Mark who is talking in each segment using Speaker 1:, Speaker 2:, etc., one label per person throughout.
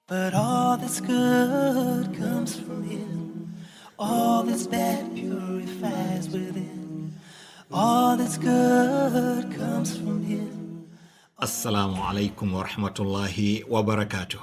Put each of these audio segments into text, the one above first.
Speaker 1: But all that's good comes from Him. All that's bad purifies within. All that's good comes from Him.
Speaker 2: Assalamu alaikum warahmatullahi wabarakatuh.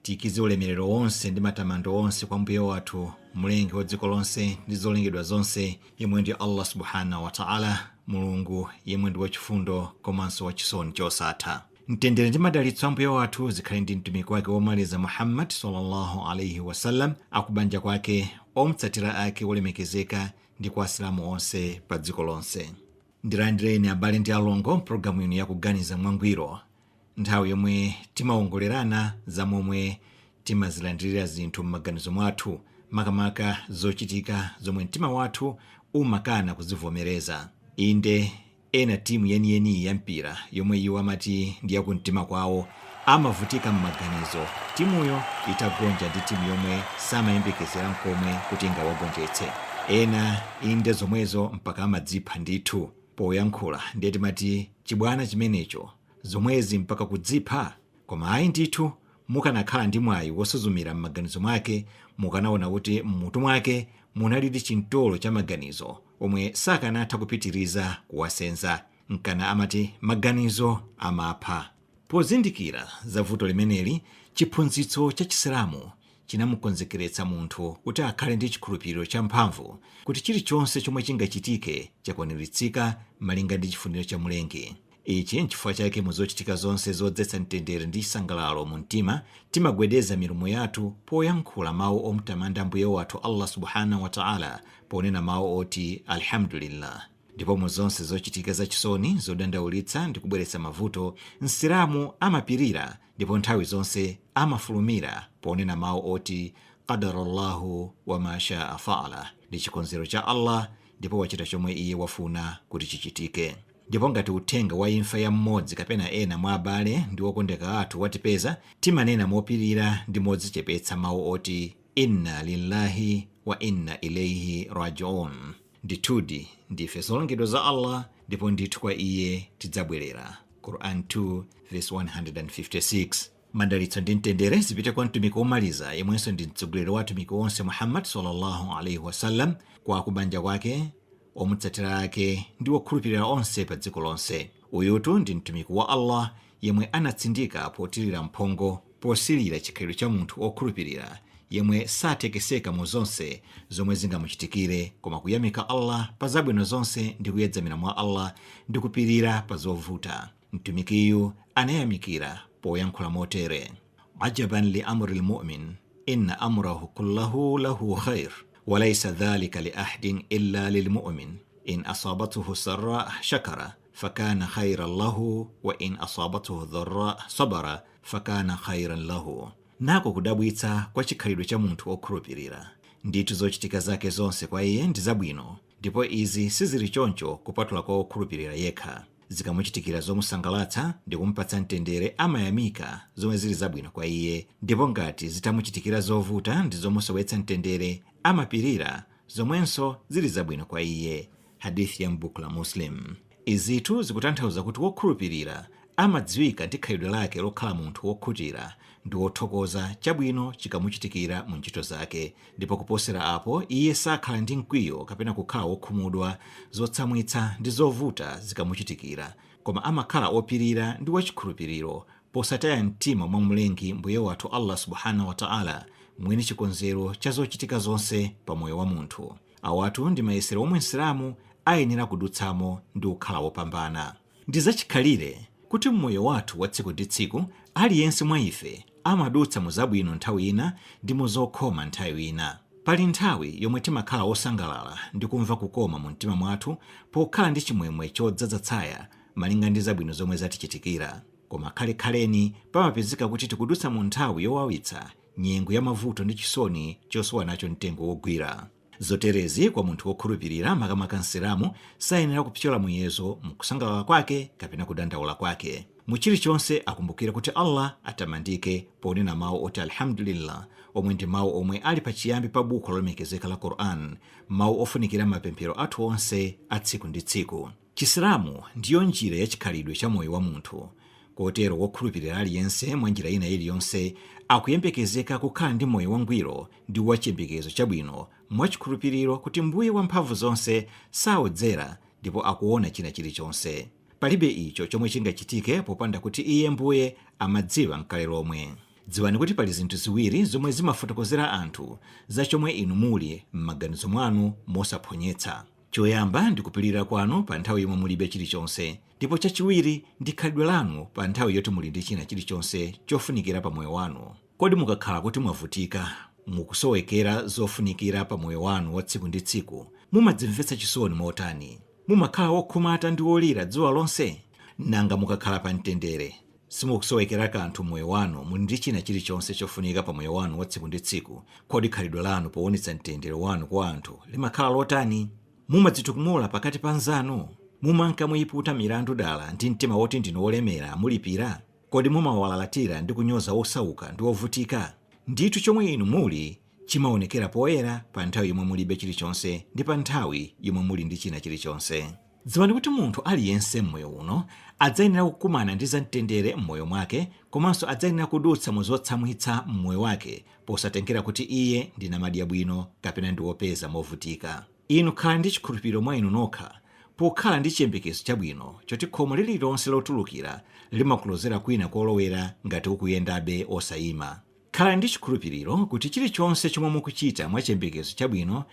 Speaker 2: Tiikize ulemerero wonse ndi matamando onse kwa Mbuye wathu, Mlengi wa dziko lonse ndi zolengedwa zonse, yemwe ndi Allah subhanahu wa Ta'ala, Mulungu yemwe ndi wachifundo komanso wachisoni chosatha. Mtendere ndi madalitso a Mbuye wathu zikhale ndi mtumiki wake womaliza Muhammad sallallahu alaihi wasallam, akubanja kwake, omutsatira ake wolemekezeka ndi kwa Asilamu onse pa dziko lonse. Ndilandireni abale ndi alongo mpulogalamu ino yakuganiza mwangwiro, nthawi yomwe timawongolerana za momwe timazilandirira zinthu m'maganizo mwathu, makamaka zochitika zomwe mtima wathu umakana kuzivomereza. Inde, ena timu yeniyeniyi ya mpira yomwe iwo amati ndi yakumtima kwawo amavutika m'maganizo timuyo itagonja ndi timu yomwe samayembekezera nkomwe kuti ingawagonjetse. Ena inde zomwezo mpaka amadzipha ndithu poyankhula, ndiye timati chibwana chimenecho, zomwezi mpaka kudzipha? Koma ayi ndithu, mukanakhala ndi mwayi wosuzumira m'maganizo mwake mukanaona kuti m'mutu mwake munalidi chintolo cha maganizo omwe sakanatha kupitiriza kuwasenza, nkana amati maganizo amapha. Pozindikira za vuto limeneli, chiphunzitso cha Chisilamu chinamukonzekeretsa munthu kuti akhale ndi chikhulupiriro champhamvu kuti chilichonse chomwe chingachitike chakwaniritsika malinga ndi chifuniro cha Mlengi. Ichi nchifukwa chake mu zochitika zonse zodzetsa mtendere ndi chisangalalo mu mtima, timagwedeza milomo yathu poyankhula mawu omutamanda Mbuye wathu Allah subhanahu wa Ta'ala ponena mawu oti Alhamdulillah. Ndipo mu zonse zochitika zachisoni, zodandaulitsa ndi kubweretsa mavuto, Msilamu amapirira ndipo nthawi zonse amafulumira ponena mawu oti Qadarallahu wa ma shaa faala, ndi chikonzero cha Allah ndipo wachita chomwe iye wafuna kuti chichitike. Ndipo ngati uthenga wa imfa ya mmodzi kapena ena mwa abale ndi okondeka athu watipeza, timanena mopirira ndi modzichepetsa mawu oti Inna lillahi wa inna ilaihi rajiun, ndithudi ndife zolengedwa za Allah ndipo ndithu kwa iye tidzabwerera. Quran 2 verse 156. Madalitso ndi mtendere zipite kwa mtumiki womaliza yemwenso ndi mtsogoleri wa atumiki onse Muhammad sallallahu alaihi wasallam, kwa kubanja kwake, omutsatira ake ndi okhulupirira onse pa dziko lonse. Uyutu ndi mtumiki wa Allah yemwe anatsindika potirira mphongo posilira chikhalidwe cha munthu okhulupirira yemwe satekeseka mu zonse zomwe zingamuchitikire, koma kuyamika Allah pa zabwino zonse ndi kuyedzamira mwa Allah ndi kupirira pa zovuta. Mtumikiyu anayamikira poyankhula motere: Ajaban li amri lmumin inna amrahu kullahu lahu khair walaysa dhalika li ahadin illa lilmumin in asabathu sarra shakara fakana khairan lahu wa in asabathu dharra sabara fakana khairan lahu. Nako kudabwitsa kwa chikhalidwe cha munthu okhulupirira, ndithu zochitika zake zonse kwa iye ndi zabwino, ndipo izi sizili choncho kupatula kwa okhulupirira yekha. Zikamuchitikira zomusangalatsa ndi kumupatsa mtendere amayamika zomwe zili zabwino kwa iye, ndipo ngati zitamuchitikira zovuta ndi zomusowetsa mtendere amapirira zomwenso zili zabwino kwa iye. Hadithi ya m'buku la Muslim. Izitu zikutanthauza kuti wokhulupirira amadziwika ndi khalidwe lake lokhala munthu wokhutira ndi wothokoza chabwino chikamuchitikira mu ntchito zake, ndipo kuposera apo iye sakhala ndi mkwiyo kapena kukhala wokhumudwa zotsamwitsa ndi zovuta zikamuchitikira, koma amakhala opirira ndi wachikhulupiriro posataya mtima mwa Mlengi Mbuye wathu Allah subhanahu wa Ta'ala, mwini chikonzero cha zochitika zonse pa moyo wa munthu. Awatu ndi mayesero omwe Msilamu ayenera kudutsamo ndi kukhala wopambana. Ndi zachikhalire kuti mmoyo wathu wa tsiku ndi tsiku aliyense mwa ife amadutsa mu zabwino nthawi ina ndi mu zokhoma nthawi ina. Pali nthawi yomwe timakhala osangalala ndi kumva kukoma mu mtima mwathu pokhala ndi chimwemwe chodzaza tsaya malinga ndi zabwino zomwe zatichitikira. Koma khalekhaleni pamapezeka kuti tikudutsa mu nthawi yowawitsa, nyengo ya mavuto ndi chisoni chosowa nacho mtengo wogwira. Zoterezi kwa munthu wokhulupirira, makamaka Msilamu, sayenera kupyola muyezo mu kusangalala kwake kapena kudandaula kwake. Mu chilichonse akumbukire kuti Allah atamandike ponena mawu oti Alhamdulillah, omwe ndi mawu omwe ali pachiyambi pa buku lolemekezeka la Quran, mawu ofunikira m'mapemphero athu onse a tsiku ndi tsiku. Chisilamu ndiyo njira ya chikhalidwe cha moyo wa munthu. Kotero wokhulupirira aliyense mwa njira ina iliyonse akuyembekezeka kukhala ndi moyo wangwiro ndi wachiyembekezo chabwino mwachikhulupiriro kuti Mbuye wamphamvu zonse sawodzera ndipo akuona china chilichonse. Palibe icho chomwe chingachitike popanda kuti iye Mbuye amadziwa mkale lomwe. Dziwani kuti pali zinthu ziwiri zomwe zimafotokozera anthu za chomwe inu muli m'maganizo mwanu mosaphonyetsa. Choyamba ndi kupirira kwanu pa nthawi yomwe mulibe chilichonse, ndipo chachiwiri ndi khalidwe lanu pa nthawi yoti muli ndi china chilichonse chofunikira pa moyo wanu. Kodi mukakhala kuti mwavutika, mukusowekera zofunikira pa moyo wanu wa tsiku ndi tsiku, mumadzimvetsa chisoni motani? Mumakhala wokhumata ndi wolira dzuwa lonse? Nanga mukakhala pa mtendere, simukusowekera kanthu moyo wanu, muli ndi china chilichonse chofunika pa moyo wanu wa tsiku ndi tsiku, kodi khalidwe lanu poonetsa mtendere wanu kwa anthu limakhala lotani? Mumadzitukumula pakati pa anzanu? Mumanka muyiputa milandu dala ndi mtima woti ndinu wolemera mulipira? Kodi mumawalalatira ndi kunyoza osauka ndi ovutika? Ndithu chomwe inu muli chimaonekera poyera pa nthawi yomwe mulibe chilichonse ndi pa nthawi yomwe muli ndi china chilichonse. Dziwani kuti munthu aliyense m'moyo uno adzayenera kukumana ndi zamtendere m'moyo mwake, komanso adzayenera kudutsa mu zotsamwitsa m'moyo wake posatengera kuti iye ndi namadya bwino kapena ndi wopeza movutika. Inu khalani ndi chikhulupiriro mwa inu nokha, pokhala ndi chiyembekezo chabwino choti khomo lililonse lotulukira limakulozera kwina kolowera ngati ukuyendabe osayima. Khalani ndi chikhulupiriro kuti chilichonse chomwe mukuchita mwa chiyembekezo chabwino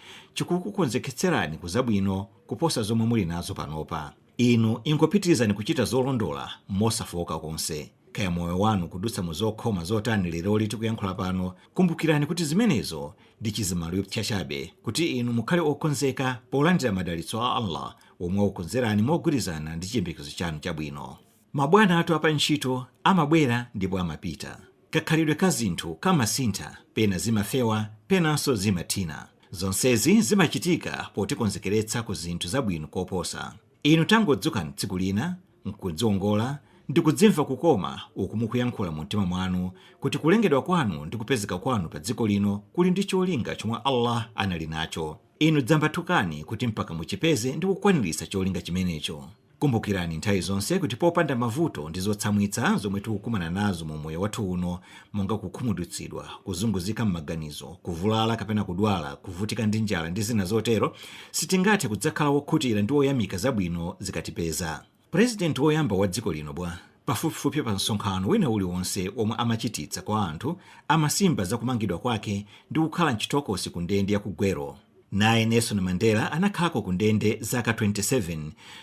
Speaker 2: chikukukonzeketserani ku zabwino kuposa zomwe muli nazo panopa. Inu ingopitirizani kuchita zolondola mosafowoka konse. Kaya moyo wanu kudutsa mu zokhoma zotani leroli tikuyankhula pano, kumbukirani kuti zimenezo ndi chizimalo chachabe kuti inu mukhale okonzeka polandira madalitso a Allah omwe wakukonzerani mogwirizana ndi chiyembekezo chanu chabwino. Mabwana athu apa ntchito amabwera ndipo amapita. Kakhalidwe ka zinthu kamasintha, pena zimafewa, penanso zimathina. Zonsezi zimachitika potikonzekeretsa ku zinthu zabwino koposa. Inu tangodzukani tsiku lina, nkudziwongola ndi kudzimva kukoma uku mukuyankhula mu mtima mwanu kuti kulengedwa kwanu ndi kupezeka kwanu pa dziko lino kuli ndi cholinga chomwe Allah anali nacho. Inu dzambathukani kuti mpaka muchipeze ndi kukwaniritsa cholinga chimenecho. Kumbukirani nthawi zonse kuti popanda mavuto ndi zotsamwitsa zomwe tikukumana nazo mu moyo wathu uno, monga kukhumudwitsidwa, kuzunguzika m'maganizo, kuvulala kapena kudwala, kuvutika ndi njala ndi zina zotero, sitingathe kudzakhala wokhutira ndi woyamika zabwino zikatipeza. Purezidenti woyamba wa dziko lino bwa pafupifupi pa msonkhano wina uliwonse omwe amachititsa kwa anthu amasimba za kumangidwa kwake ndi kukhala mchitokosi ku ndende ya ku Gwelo. Naye Nelson Mandela anakhalako ku ndende zaka 27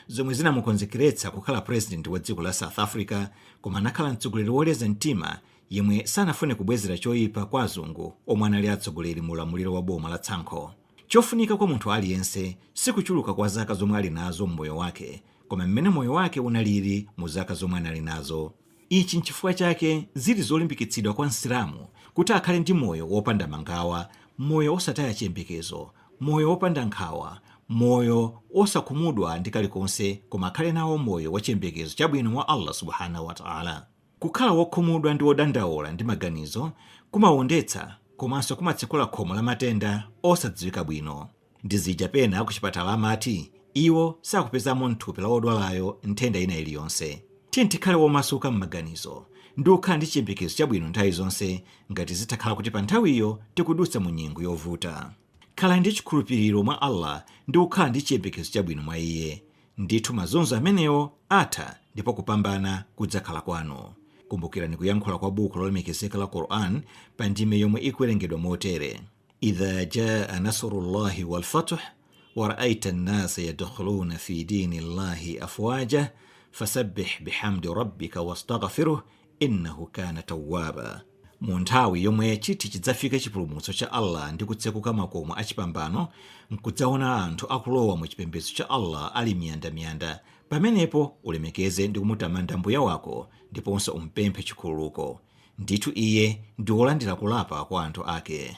Speaker 2: zomwe zinamukonzekeretsa kukhala purezidenti wa dziko la South Africa, koma anakhala mtsogoleri woleza mtima yemwe sanafune kubwezera choyipa kwa azungu omwe anali atsogoleri mu ulamuliro wa boma la tsankho. Chofunika kwa munthu aliyense sikuchuluka kwa zaka zomwe ali nazo m'moyo wake, koma mmene moyo wake unalili mu zaka zomwe anali nazo. Ichi nchifukwa chake zili zolimbikitsidwa kwa Msilamu kuti akhale ndi moyo wopanda mangawa, moyo osataya chiyembekezo, moyo wopanda nkhawa, moyo osakhumudwa ndi kalikonse, koma akhale nawo moyo wa chiyembekezo chabwino mwa Allah subhanahu wa ta'ala. Kukhala wokhumudwa ndi wodandaula ndi maganizo kumawondetsa komanso kumatsekula khomo la matenda osadziwika bwino. Ndi zija pena kuchipatala amati iwo sakupezamo m'thupi la wodwalayo nthenda ina iliyonse. Tiye tikhale womasuka m'maganizo ndi kukhala ndi chiyembekezo chabwino nthawi zonse, ngati zitakhala kuti pa nthawiyo tikudutsa mu nyengo yovuta. Khalani ndi chikhulupiriro mwa Allah ndi kukhala ndi chiyembekezo chabwino mwa Iye. Ndithu mazunzo amenewo atha ndipo kupambana kudzakhala kwanu. Kumbukirani kuyankhula kwa buku lolemekezeka la Quran pa ndime yomwe ikuwerengedwa motere: Idha jaa nasrullahi wal fath wa ra'aita an-nasa yadkhuluna fi dini llahi afwaja fasabbih bihamdi rabbika wastaghfiruh innahu kana tawwaba. Mu nthawi yomwe chiti chidzafike chipulumutso cha Allah ndi kutsekuka makomo achipambano, nkudzaona anthu akulowa mu chipembedzo cha Allah ali miyandamiyanda, pamenepo ulemekeze ndi kumutamanda Mbuye wako ndiponso umpemphe chikhululuko. Ndithu Iye ndi wolandira kulapa kwa anthu ake.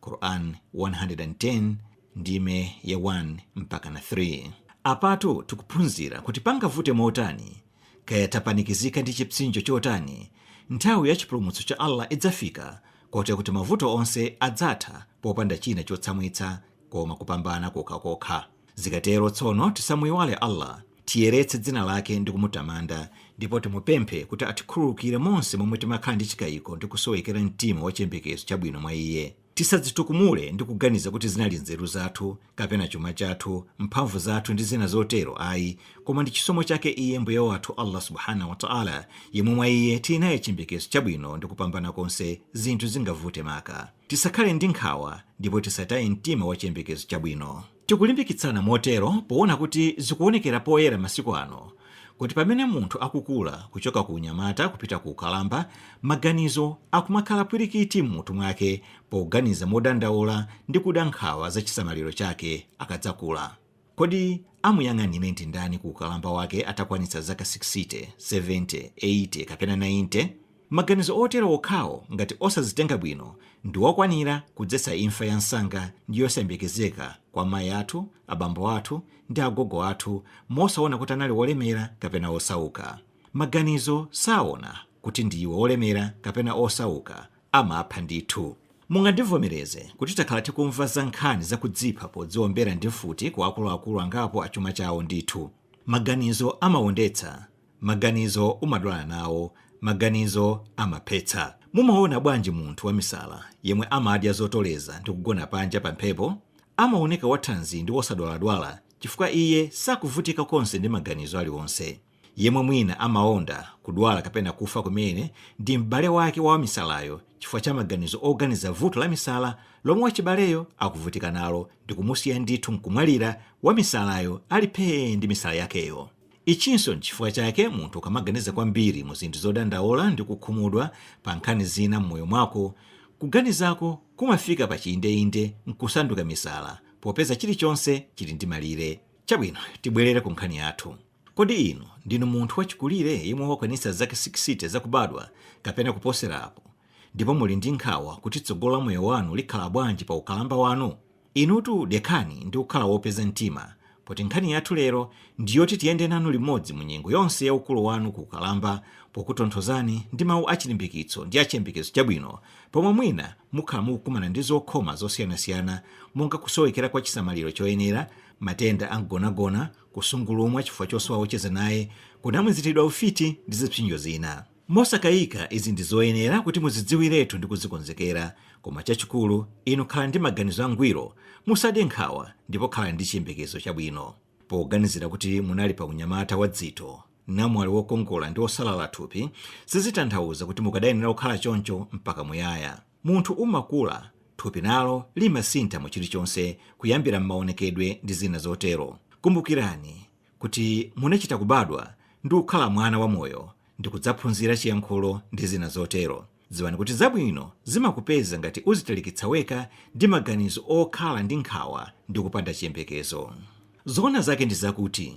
Speaker 2: Quran 110 ndime ya 1 mpaka na 3. Apatu tikuphunzira kuti pangavute motani, kaya tapanikizika ndi chipsinjo chotani, nthawi ya chipulumutso cha Allah idzafika, kotero kuti mavuto onse adzatha popanda china chotsamwitsa koma kupambana kokhakokha. Zikatero tsono tisamuyiwale Allah. Tiyeretse dzina lake ndi kumutamanda, ndipo timupemphe kuti atikhululukire monse momwe timakhala ndi chikayiko ndi kusowekera mtima wa chiyembekezo chabwino mwa iye. Tisadzitukumule ndi kuganiza kuti zinali nzeru zathu kapena chuma chathu, mphamvu zathu ndi zina zotero ayi, koma ndi chisomo chake iye Mbuye wathu Allah Subhanahu wa Ta'ala, yemwe mwa iye tili naye chiyembekezo chabwino ndi kupambana konse zinthu zingavute maka. Tisakhale ndi nkhawa ndipo tisataye mtima wa chiyembekezo chabwino. Tikulimbikitsana motero poona kuti zikuonekera poyera masiku ano kuti pamene munthu akukula kuchoka ku unyamata kupita ku ukalamba, maganizo akumakhala pwirikiti m'mutu mwake poganiza modandaula ndi kuda nkhawa za chisamaliro chake akadzakula. Kodi amuyang'anire ndi ndani ku ukalamba wake atakwanitsa zaka 60, 70, 80 kapena 90? Maganizo otero okhawo, ngati osazitenga bwino, ndi okwanira kudzetsa imfa ya msanga ndi yosayembekezeka kwa mayi athu, abambo athu ndi agogo athu, mosaona kuti anali olemera kapena osauka. Maganizo saona kuti ndiwe olemera kapena osauka, amapha ndithu. Mungandivomereze kuti takhala tikumva za nkhani zakudzipha podziombera ndi mfuti kwa akuluakulu angapo achuma chawo ndithu. Maganizo amawondetsa, maganizo umadwala nawo, maganizo amaphetsa. Mumaona bwanji munthu wamisala yemwe amadya zotoleza ndi kugona panja pa mphepo? Amaoneka wathanzi ndi wosadwaladwala chifukwa iye sakuvutika konse ndi maganizo aliwonse. Yemwe mwina amaonda, kudwala kapena kufa kumene ndi m'bale wake wa wamisalayo chifukwa cha maganizo oganiza vuto la misala lomwe wachibaleyo akuvutika nalo ndi kumusiya ndithu nkumwalira wamisalayo ali phee ndi misala yakeyo. Ichinso nchifukwa chake munthu ukamaganiza kwambiri mu zinthu zodandaula ndi kukhumudwa pa nkhani zina m'moyo mwako, kuganizako kumafika pa chiyindeinde nkusanduka misala, popeza chilichonse chili ndi malire. Chabwino, tibwerere ku nkhani yathu. Kodi inu ndinu munthu wachikulire yemwe wakwanitsa zaka 60 zakubadwa kapena kuposera apo, ndipo muli ndi nkhawa kuti tsogolo la moyo wanu likhala bwanji pa ukalamba wanu? Inutu dekhani ndi kukhala wopeza mtima, poti nkhani yathu lero ndiyoti tiyende nanu limodzi mu nyengo yonse ya ukulu wanu ku ukalamba, pokutonthozani ndi mawu achilimbikitso ndi achiyembekezo chabwino, pomwe mwina mukhala mukukumana ndi zokhoma zosiyanasiyana monga kusowekera kwa chisamaliro choyenera, matenda amgonagona, kusungulumwa chifukwa chosowa wocheza naye, kunamizidwa ufiti ndi zipsinjo zina. Mosakayika izi ndi zoyenera kuti muzidziwiretu ndi kuzikonzekera, koma chachikulu inu khalani ndi maganizo angwiro, musade nkhawa ndipo khalani ndi chiyembekezo chabwino. Poganizira kuti munali pa unyamata wa dzito, namwali wokongola ndi wosalala thupi, sizitanthauza kuti mukadayenera kukhala choncho mpaka muyaya. Munthu umakula, thupi nalo limasintha mu chilichonse, kuyambira m'maonekedwe ndi zina zotero. Kumbukirani kuti munachita kubadwa ndi kukhala mwana wa moyo ndi kudzaphunzira chiyankhulo ndi zina zotero. Dziwani kuti zabwino zimakupeza ngati uzitalikitsa wekha ndi maganizo okhala ndi nkhawa ndi kupanda chiyembekezo. Zoona zake ndi zakuti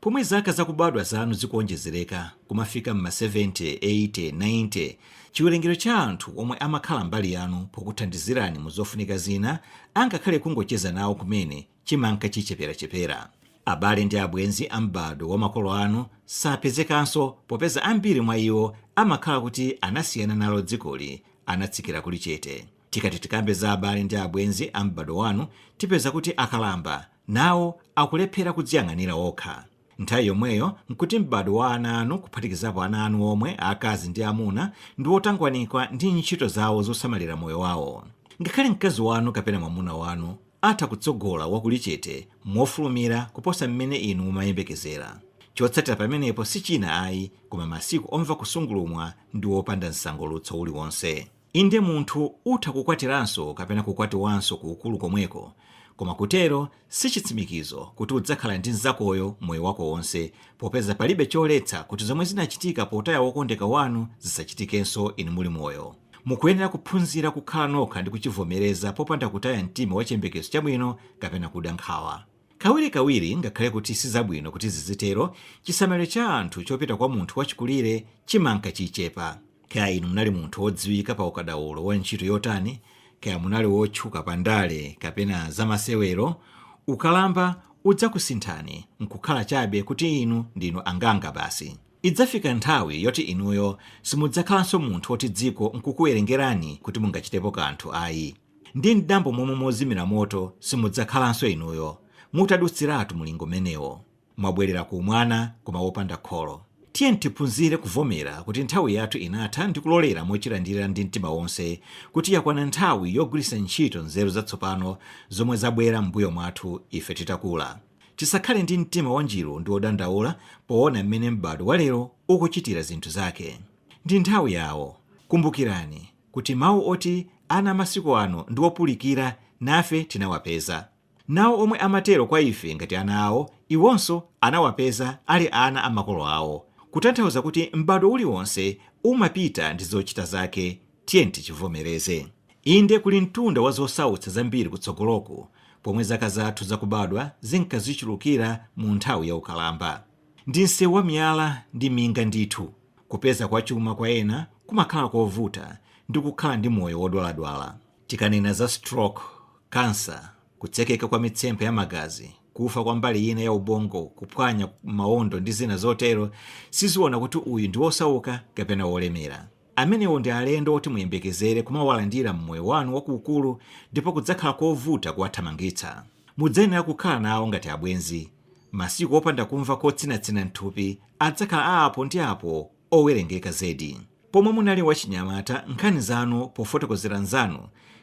Speaker 2: pomwe zaka zakubadwa zanu zikuonjezereka kumafika m'ma 70, 80, 90, chiwerengero cha anthu omwe amakhala mbali yanu pokuthandizirani mu zofunika zina, angakhale kungocheza nawo kumene, chimanka chicheperachepera. Abale ndi abwenzi a m'bado wa makolo anu sapezekanso, popeza ambiri mwa iwo amakhala kuti anasiyana nalo dzikoli, anatsikira kuli chete. Tikati tikambe za abale ndi abwenzi a m'bado wanu, tipeza kuti akalamba nawo akulephera kudziyang'anira okha. Nthawi yomweyo nkuti m'bado wa ana anu, kuphatikizapo ana anu omwe aakazi ndi amuna, ndi wotangwanikwa ndi ntchito zawo zosamalira moyo wawo. Ngakhale mkazi wanu kapena mwamuna wanu atha kutsogola wakulichete mofulumira kuposa mmene inu mumayembekezera. Chotsatira pamenepo si china ayi koma masiku omva kusungulumwa ndi wopanda msangulutso uliwonse. Inde, munthu utha kukwatiranso kapena kukwatiwanso ku ukulu komweko, koma kutero si chitsimikizo kuti udzakhala ndi mnzakoyo moyo wako wonse, popeza palibe choletsa kuti zomwe zinachitika potaya wokondeka wanu zisachitikenso inu muli moyo. Mukuyenera kuphunzira kukhala nokha ndi kuchivomereza popanda kutaya mtima wa chiyembekezo chabwino kapena kuda nkhawa. Kawirikawiri, ngakhale kuti sizabwino kuti zizitero, chisamaliro cha anthu chopita kwa munthu wachikulire chimanka chichepa. Kaya inu munali munthu wodziwika pa ukadaulo wa ntchito yotani, kaya munali wotchuka pa ndale kapena zamasewero, ukalamba udzakusinthani nkukhala chabe kuti inu ndinu anganga basi. Idzafika nthawi yoti inuyo simudzakhalanso munthu woti dziko nkukuwerengerani kuti mungachitepo kanthu ayi. Ndi m'dambo momwe mozimira moto simudzakhalanso inuyo, mutadutsiratu mulingo umenewo. Mwabwerera ku umwana koma wopanda kholo. Tiye tiphunzire kuvomera kuti nthawi yathu inatha ndi kulolera mochilandira ndi mtima wonse kuti yakwana nthawi yogwiritsa ntchito nzeru zatsopano zomwe zabwera m'mbuyo mwathu ife titakula. Tisakhale ndi mtima wanjiru ndi wodandaula poona mmene m'bado wa lero ukuchitira zinthu zake. Ndi nthawi yawo. Kumbukirani kuti mawu oti ana amasiku ano ndi opulikira nafe tinawapeza. Nawo omwe amatero kwa ife ngati ana awo, iwonso anawapeza ali ana a makolo awo. Kutanthauza kuti m'bado uliwonse umapita ndi zochita zake. Tiye tichivomereze. Inde kuli mtunda wa zosautsa zambiri kutsogoloku, pomwe zaka zathu zakubadwa zinkazichulukira mu nthawi ya ukalamba. Ndi msewu wa miyala ndi minga ndithu. Kupeza kwa chuma kwa ena kumakhala kovuta ndi kukhala ndi moyo wodwaladwala. Tikanena za stroke, kansa, kutsekeka kwa mitsempha ya magazi, kufa kwa mbali ina ya ubongo, kuphwanya mawondo ndi zina zotero, siziona kuti uyu ndi wosauka kapena wolemera. Amenewo ndi alendo oti muyembekezere kumawalandira mmoyo wanu wakuukulu, ndipo kudzakhala kovuta kuwathamangitsa. Mudzayenera kukhala nawo ngati abwenzi. Masiku opanda kumva kotsinatsina mthupi adzakhala apo ndi apo owerengeka zedi. Pomwe munali wachinyamata, nkhani zanu pofotokozera nzanu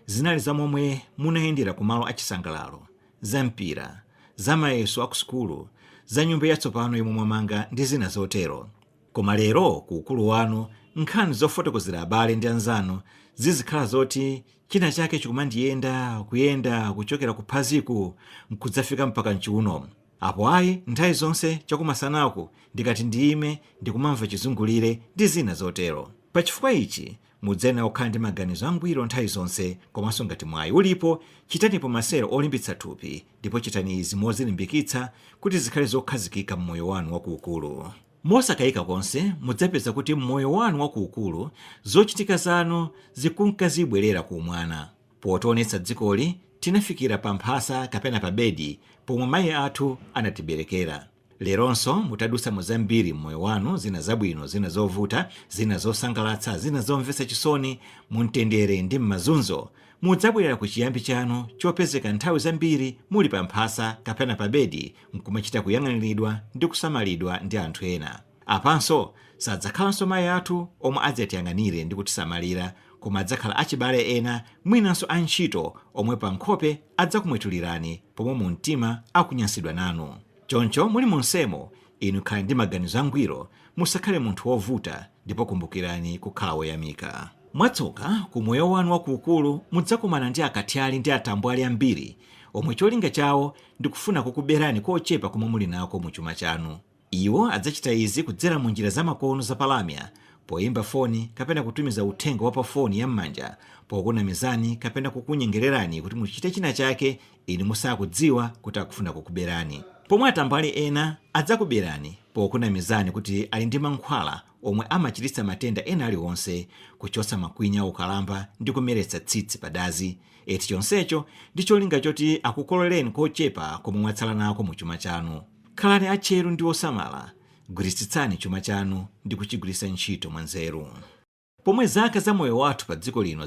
Speaker 2: zinali za momwe munayendera kumalo achisangalalo, za mpira, za mayeso a kusukulu, za nyumba yatsopano yomwe mwamanga ndi zina zotero. Koma lero ku ukulu wanu, nkhani zofotokozera abale ndi anzanu zizikhala zoti china chake chikumandiyenda kuyenda kuchokera kuphaziku nkudzafika mpaka mchiuno. Apo ayi, nthawi zonse chakumasanaku ndikati ndiyime ndikumamva chizungulire ndi zina zotero. Pachifukwa ichi mudzayenera kukhala ndi maganizo angwiro nthawi zonse, komanso ngati mwayi ulipo chitanipo masewero olimbitsa thupi, ndipo chitani izi mozilimbikitsa kuti zikhale zokhazikika mmoyo wanu wakuukulu. Mosakayika konse mudzapeza kuti mmoyo wanu wakuukulu zochitika zanu zikunkazibwerera ku umwana. Potionetsa dzikoli tinafikira pa mphasa kapena pa bedi pomwe mayi athu anatiberekera. Leronso mutadusa muzambiri mmoyo wanu, zina zabwino, zina zovuta, zina zosangalatsa, zina zomvetsa chisoni, mumtendere ndi m'mazunzo, mudzabwerera ku chiyambi chanu chopezeka nthawi zambiri muli pa mphasa kapena pa bedi nkumachita kuyang'aniridwa ndi kusamalidwa ndi anthu ena. Apanso sadzakhalanso mayi athu omwe adzatiyang'anire ndi kutisamalira, koma adzakhala achibale ena, mwinanso antchito omwe pa nkhope adzakumwetulirani pomwe mu mtima akunyansidwa nanu. Choncho muli monsemo inu khalani ndi maganizo angwiro, musakhale munthu wovuta, ndipo kumbukirani kukhala woyamika. Mwatsoka ku moyo wanu wakuukulu mudzakumana ndi akathyali ndi atambwali ambiri omwe cholinga chawo ndi kufuna kukuberani kochepa komwe muli nako mu chuma chanu. Iwo adzachita izi kudzera mu njira zamakono zapalamya, poyimba foni kapena kutumiza uthenga wa pafoni ya m'manja, pokunamizani kapena kukunyengererani kuti muchite china chake inu musakudziwa kuti akufuna kukuberani. Pomwe atambwali ena adzakuberani pokunamizani kuti ali ndi mankhwala omwe amachiritsa matenda ena aliwonse, kuchotsa makwinya aukalamba ndi kumeretsa tsitsi padazi, eti chonsecho ndi cholinga choti akukololeni kochepa komwe mwatsala nako mu chuma chanu. Khalani atcheru ndi osamala, gwiritsitsani chuma chanu ndi kuchigwiritsa ntchito mwanzeru. Pomwe zaka za moyo wathu pa dziko lino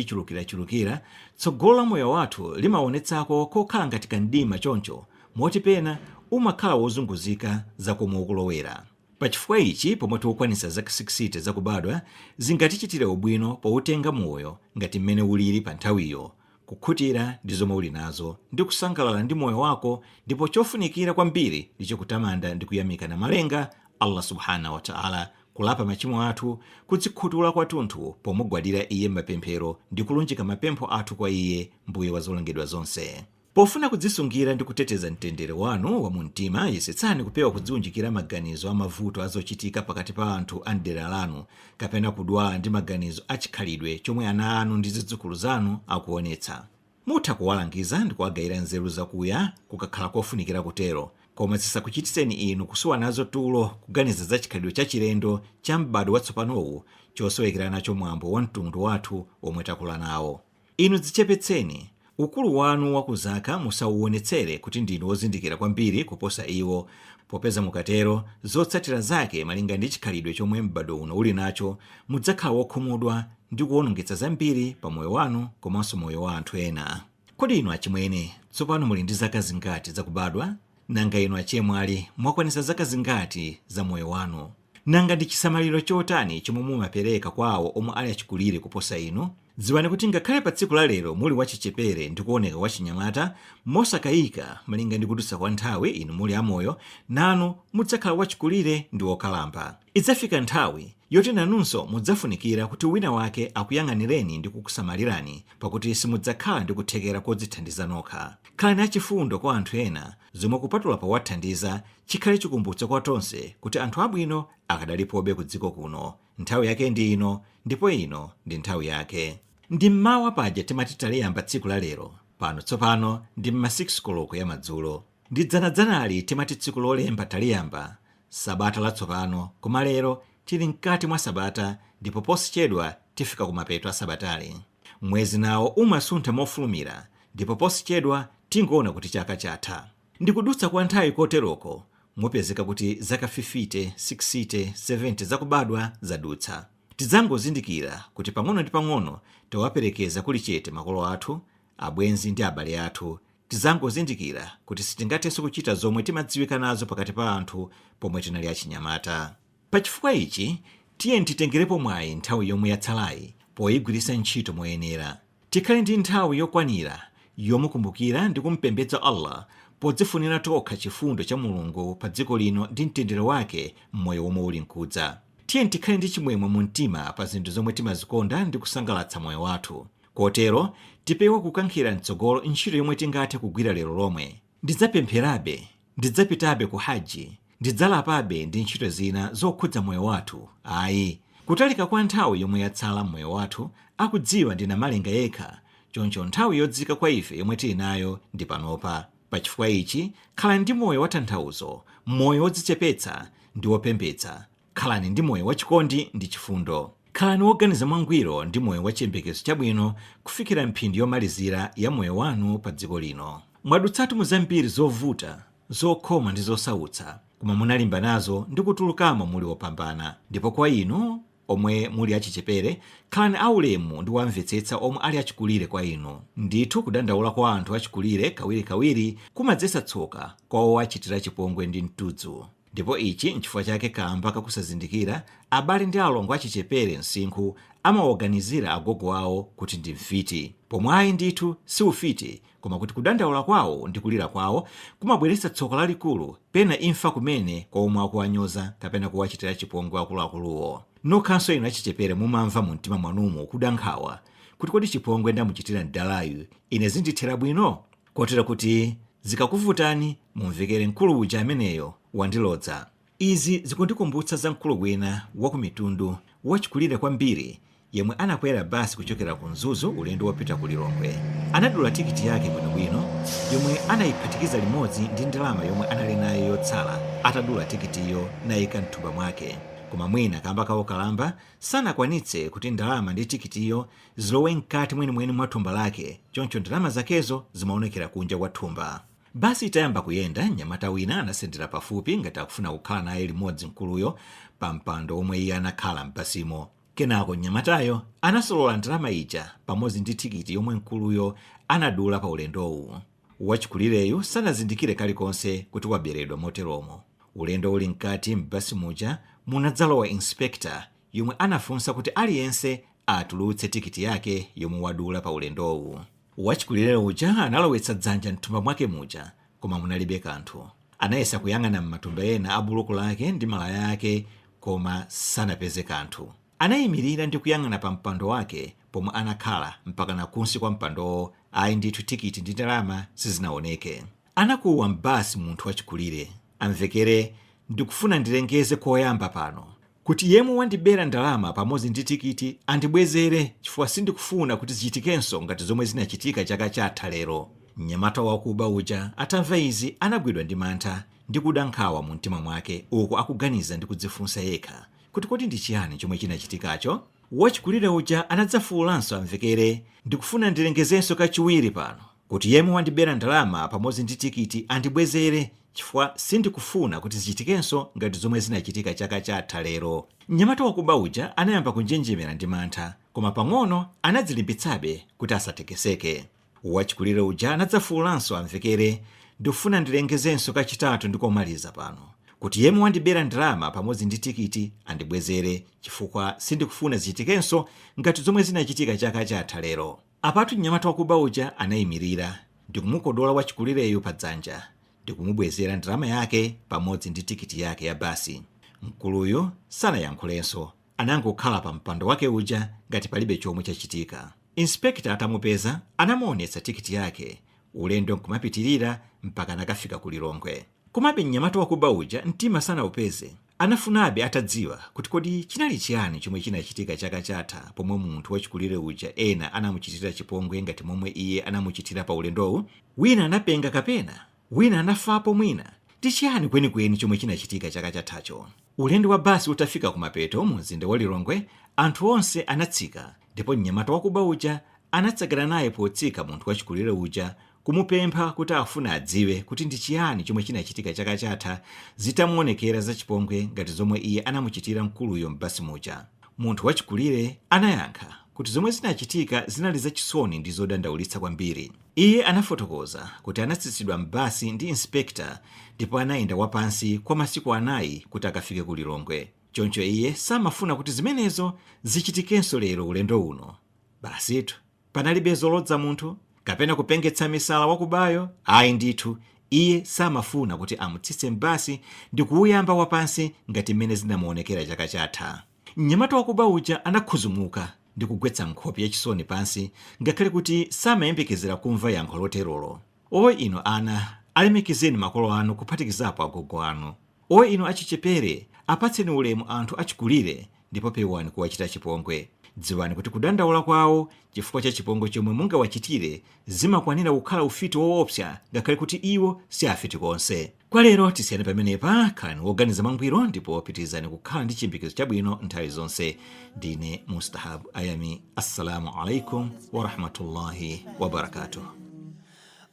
Speaker 2: zikunkazichulukirachulukira, tsogolo la moyo wathu limaonetsako kokhala ngati kamdima choncho, moti pena umakhala wozunguzika za komwe ukulowera. Pachifukwa ichi, pomwe tikukwanitsa zaka 60 zakubadwa, zingatichitire ubwino poutenga moyo ngati mmene ulili pa nthawiyo, kukhutira ndi zomwe uli nazo ndi kusangalala ndi moyo wako, ndipo chofunikira kwambiri ndicho kutamanda ndi kuyamika Namalenga Allah subhanahu wa ta'ala, kulapa machimo athu, kudzikhutula kwathunthu pomugwadira iye m'mapemphero ndi kulunjika mapempho athu kwa iye, mbuye wa zolengedwa zonse. Pofuna kudzisungira ndi kuteteza mtendere wanu wa mumtima, yesetsani kupewa kudziunjikira maganizo a mavuto azochitika pakati pa anthu a mdera lanu, kapena kudwala ndi maganizo a chikhalidwe chomwe ana anu ndi zidzukulu zanu akuonetsa. Mutha kuwalangiza ndi kuwagayira nzeru zakuya kukakhala kofunikira kutero, koma zisakuchititseni inu kusowa nazo tulo kuganiza za chikhalidwe chachilendo cha m'bado watsopanowu chosowekera nacho mwambo wa mtundu wathu omwe takula nawo. Inu dzichepetseni. Ukulu wanu wakuzaka musauonetsere kuti ndinu wozindikira kwambiri kuposa iwo, popeza mukatero zotsatira zake malinga ndi chikhalidwe chomwe m'bado uno uli nacho, mudzakhala wokhumudwa ndi kuwonongetsa zambiri pa moyo wanu komanso moyo wa anthu ena. Kodi inu achimwene tsopano muli ndi zaka zingati zakubadwa? Nanga inu achemwali mwakwanitsa zaka zingati za moyo wanu? Nanga ndi chisamaliro chotani chomwe mumapereka kwa awo omwe ali achikulire kuposa inu? Dziwani kuti ngakhale pa tsiku la lero muli wachichepere ndi kuoneka wachinyamata, mosakayika malinga ndi kudutsa kwa nthawi inu muli amoyo, nanu mudzakhala wachikulire ndi wokalamba. Idzafika nthawi yoti nanunso mudzafunikira kuti wina wake akuyang'anireni ndi kukusamalirani, pakuti simudzakhala ndi kuthekera kodzithandiza nokha. Khalani achifundo kwa anthu ena, zomwe kupatula powathandiza chikhale chikumbutso kwa tonse kuti anthu abwino akadalipobe ku dziko kuno. Nthawi yake ndi ino, ndipo ino ndi nthawi yake. Ndi mmawa paja timati taliyamba tsiku la lero. Pano tsopano ndi mma 6 koloko ya madzulo. Ndi dzanadzanali timati tsiku Lolemba taliyamba sabata latsopano, koma lero tili mkati mwa sabata ndipo posachedwa tifika kumapeto a sabatali. Mwezi nawo umasuntha mofulumira ndipo posachedwa tingoona kuti chaka chatha. Ndikudutsa kwa nthawi koteroko, mupezeka kuti zaka 50, 60, 70 zakubadwa zadutsa. Tidzangozindikira kuti pang'ono ndi pang'ono tawaperekeza kuli chete makolo athu, abwenzi ndi abale athu. Tidzangozindikira kuti sitingathenso kuchita zomwe timadziwika nazo pakati pa anthu pomwe tinali achinyamata. Pachifukwa ichi, tiyeni titengerepo mwayi nthawi yomwe yatsalayi poyigwiritsa ntchito moyenera. Tikhale ndi nthawi yokwanira yomukumbukira ndi kumupembedza Allah podzifunira tokha chifundo cha Mulungu pa dziko lino ndi mtendere wake m'moyo womwe uli nkudza. Tiyeni tikhale ndi chimwemwe mu mtima pa zinthu zomwe timazikonda ndi kusangalatsa moyo wathu. Kotero, tipewe kukankhira mtsogolo ntchito yomwe tingathe kugwira lero lomwe. Ndidzapempherabe, ndidzapitabe ku Hajji, ndidzalapabe ndi ntchito zina zokhudza moyo wathu. Ayi, kutalika kwa nthawi yomwe yatsala m'moyo wathu akudziwa ndi Namalenga yekha, choncho nthawi yodzika kwa ife yomwe tili nayo ndi panopa. Pachifukwa ichi, khalani ndi moyo watanthauzo, moyo wodzichepetsa ndi wopembedza. Khalani ndi moyo wachikondi ndi chifundo. Khalani woganiza mwangwiro ndi moyo wa chiyembekezo chabwino kufikira mphindi yomalizira ya moyo wanu pa dziko lino. Mwadutsatu mu zambiri zovuta, zokhoma ndi zosautsa, koma munalimba nazo ndi kutulukamo muli opambana. Ndipo kwa inu omwe muli achichepere, khalani aulemu ndi kuwamvetsetsa omwe ali achikulire kwa inu. Ndithu kudandaula kwa anthu achikulire kawirikawiri kumadzetsa tsoka kwa owachitira chipongwe ndi mtudzu. Ndipo ichi nchifukwa chake kaamba kakusazindikira, abale ndi alongo achichepere msinkhu amawaganizira agogo awo kuti ndi mfiti. Pomwe ayi ndithu si ufiti, koma kuti kudandaula kwawo ndi kulira kwawo kumabweretsa tsoka lalikulu, pena imfa kumene, kwa omwe akuwanyoza kapena kuwachitira chipongwe akuluakuluwo. Nokhanso inu achichepere mumamva mumtima mwanumo kuda nkhawa kuti kodi chipongwe ndamuchitira mdalayu ine zindithera bwino? Kotero kuti zikakuvutani mumvekere mkulu uja ameneyo wandilodza. Izi zikundikumbutsa za mkulu wina wa ku Mitundu wachikulire kwambiri yemwe anakwera basi kuchokera ku Mzuzu ulendo wopita ku Lilongwe. Anadula tikiti yake bwinobwino yomwe anayiphatikiza limodzi ndi ndalama yomwe anali nayo yotsala atadula tikitiyo nayika mthumba mwake. Koma mwina kamba ka ukalamba sanakwanitse kuti ndalama ndi tikitiyo zilowe mkati mwenimweni mwa thumba lake, choncho ndalama zakezo zimaonekera kunja kwa thumba. Basi itayamba kuyenda, mnyamata wina anasendera pafupi ngati akufuna kukhala naye limodzi mkuluyo pa mpando womwe iye anakhala m'basimo. Kenako mnyamatayo anasolola ndalama ija pamodzi ndi tikiti yomwe mkuluyo anadula pa ulendowu. Wachikulireyu sanazindikire kalikonse kuti waberedwa moteromo. Ulendo uli mkati, m'basi muja munadzalowa inspector yemwe anafunsa kuti aliyense atulutse tikiti yake yomwe wadula pa ulendowu. Wachikulire uja analowetsa dzanja m'thumba mwake muja koma munalibe kanthu. Anayesa kuyang'ana m'matumba ena a buluku lake ndi malaya ake koma sanapeze kanthu. Anayimirira ndi kuyang'ana pa mpando wake pomwe anakhala mpakana kunsi kwa mpandowo, ayi ndithu tikiti ndi ndalama sizinaoneke. Anakuwa m'basi munthu wachikulire, amvekere, Ndikufuna ndilengeze koyamba pano kuti yemwe wandibera ndalama pamodzi ndi tikiti andibwezere chifukwa sindikufuna kuti zichitikenso ngati zomwe zinachitika chaka chatha lero. Mnyamata wakuba uja atamva izi anagwidwa ndi mantha ndi kuda nkhawa mu mtima mwake uku akuganiza ndi kudzifunsa yekha kuti kodi ndi chiyani chomwe chinachitikacho? Wachikulire uja anadzafuulanso amvekere, Ndikufuna ndilengezenso kachiwiri pano kuti yemwe wandibera ndalama pamodzi ndi tikiti andibwezere chifukwa sindikufuna kuti zichitikenso ngati zomwe zinachitika chaka chatha lero. Mnyamata wakuba uja anayamba kunjenjemera ndi mantha, koma pang'ono anadzilimbitsabe kuti asatekeseke. Wachikulire uja anadzafuulanso amvekere, Ndikufuna ndilengezenso kachitatu ndi komaliza pano kuti yemwe wandibera ndalama pamodzi ndi tikiti andibwezere, chifukwa sindikufuna zichitikenso ngati zomwe zinachitika chaka chatha lero. Apatu mnyamata wakuba uja anayimirira ndikumukodola wachikulireyo pa dzanja ndikumubwezera ndalama yake pamodzi ndi tikiti yake ya basi. Mkuluyu sanayankhulenso, anangokhala pa mpando wake uja ngati palibe chomwe chachitika. Inspekta atamupeza anamuonetsa tikiti yake, ulendo nkumapitirira mpaka anakafika ku Lilongwe. Komabe mnyamata wakuba uja mtima sanaupeze, anafunabe atadziwa kuti kodi chinali chiyani chomwe chinachitika chaka chatha pomwe munthu wachikulire uja ena anamuchitira chipongwe ngati momwe iye anamuchitira pa ulendowu. Wina anapenga kapena wina anafapo mwina? Ndi chiyani kwenikweni chomwe chinachitika chaka chathacho? Ulendo wa basi utafika kumapeto mu mzinda wa Lilongwe, anthu onse anatsika ndipo mnyamata wakuba uja anatsagana naye potsika munthu wachikulire uja kumupempha kuti afuna adziwe kuti ndi chiyani chomwe chinachitika chaka chatha zitamuonekera zachipongwe ngati zomwe iye anamuchitira mkuluyo m'basi muja. Munthu wachikulire anayankha kuti zomwe zinachitika zinali zachisoni ndi zodandaulitsa kwambiri. Iye anafotokoza kuti anatsitsidwa m'basi ndi inspekta ndipo anayenda wapansi kwa masiku 4 kuti akafike ku Lilongwe. Choncho iye samafuna kuti zimenezo zichitikenso lero ulendo uno. Basitu panalibe zolodza munthu kapena kupengetsa misala wakubayo, ayi ndithu. Iye samafuna kuti amutsitse m'basi ndi kuuyamba wapansi ngati mmene zinamuonekera chaka chatha. Mnyamata wakuba uja anakhuzumuka ndi kugwetsa nkhope yachisoni pansi, ngakhale kuti samayembekezera kumva yankho loterolo. Oyi inu ana, alemekezeni makolo anu kuphatikizapo agogo anu. Oyi inu achichepere, apatseni ulemu anthu achikulire ndipo pewani kuwachita chipongwe. Dziwani kuti kudandaula kwawo chifukwa cha chipongwe chomwe mungawachitire zimakwanira kukhala ufiti woopsa, ngakhale kuti iwo si afiti konse. Kwa lero tisiyane pamenepa. Khalani woganiza mwangwiro ndipo pitirizani kukhala ndi chiyembekezo chabwino nthawi zonse. Ndine Mustahab Ayami. Assalamu alaikum warahmatullahi wabarakatuh.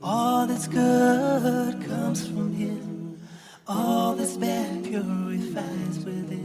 Speaker 1: All that's good comes from Him. All that's bad purifies within.